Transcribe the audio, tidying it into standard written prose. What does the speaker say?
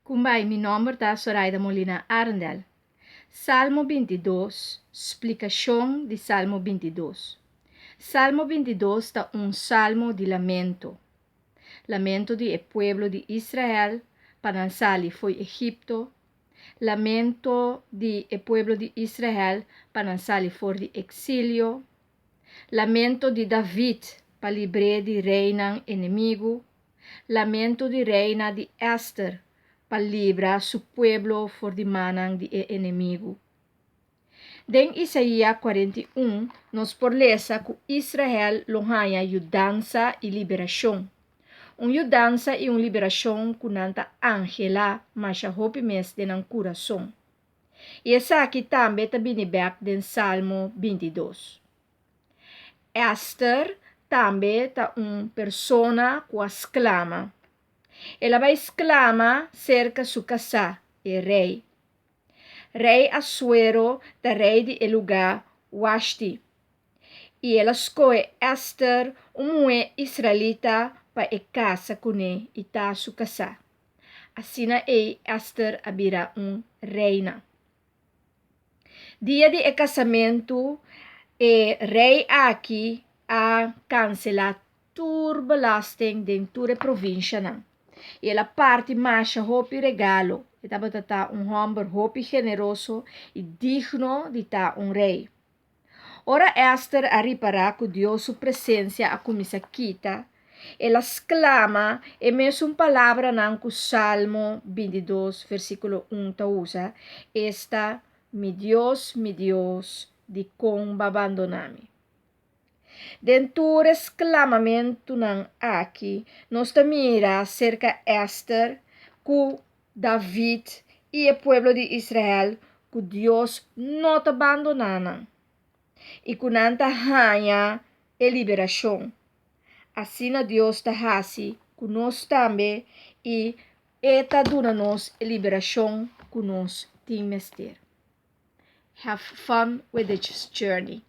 Kumbai, mi nòmber ta Soraida Molina Arendel. Salmo 22, splikashon di Salmo 22. Salmo 22 ta un salmo di lamento. Lamento di e pueblo di Israel pa nan sali fo'i Egipto. Lamento di e pueblo di Israel pa nan sali for di eksilio. Lamento di David pa libr'é di reinan enemigu. Lamento di reina di Ester pa libra su pueblo for di mannan di e enemigu. Den Isaia 41 nos por lesa ku Israel lo haña yudansa i liberashon. Un yudansa i un liberashon ku nan ta anhelá masha hopi mes den nan kurason. I esaki tambe ta bini bèk den Salmo 22. Ester tambe ta un persona ku a sklama. El a bai sklama serka su kasá, e rei. Rei Asuero ta rei di e lugá Washti. I el a skohe Ester, un muhé israelita, pa e kasa kuné i ta su kasá. Asina ei Ester a bira un reina. Dia di e kasamentu, e rei aki a kanselá tur belasting den tur e provinshanan. I el a parti masha hopi regalo. E tabata ta un hòmber hopi generoso i digno di ta un rei. Ora Ester a ripará ku Dios su presensia a kuminsá kita, el a sklama e mesun palabranan ku Salmo 22 versíkulo 1 ta usa, esta, Mi Dios, mi Dios, dikon bo a bandoná mi? Den tur e sklamamentunan aki, nos ta mira serka Ester ku David i e pueblo di Israel ku Dios no ta bandoná nan i ku nan ta haña e liberashon. Asina Dios ta hasi ku nos tambe i e ta duna nos e liberashon ku nos tin mester. Have fun with this journey.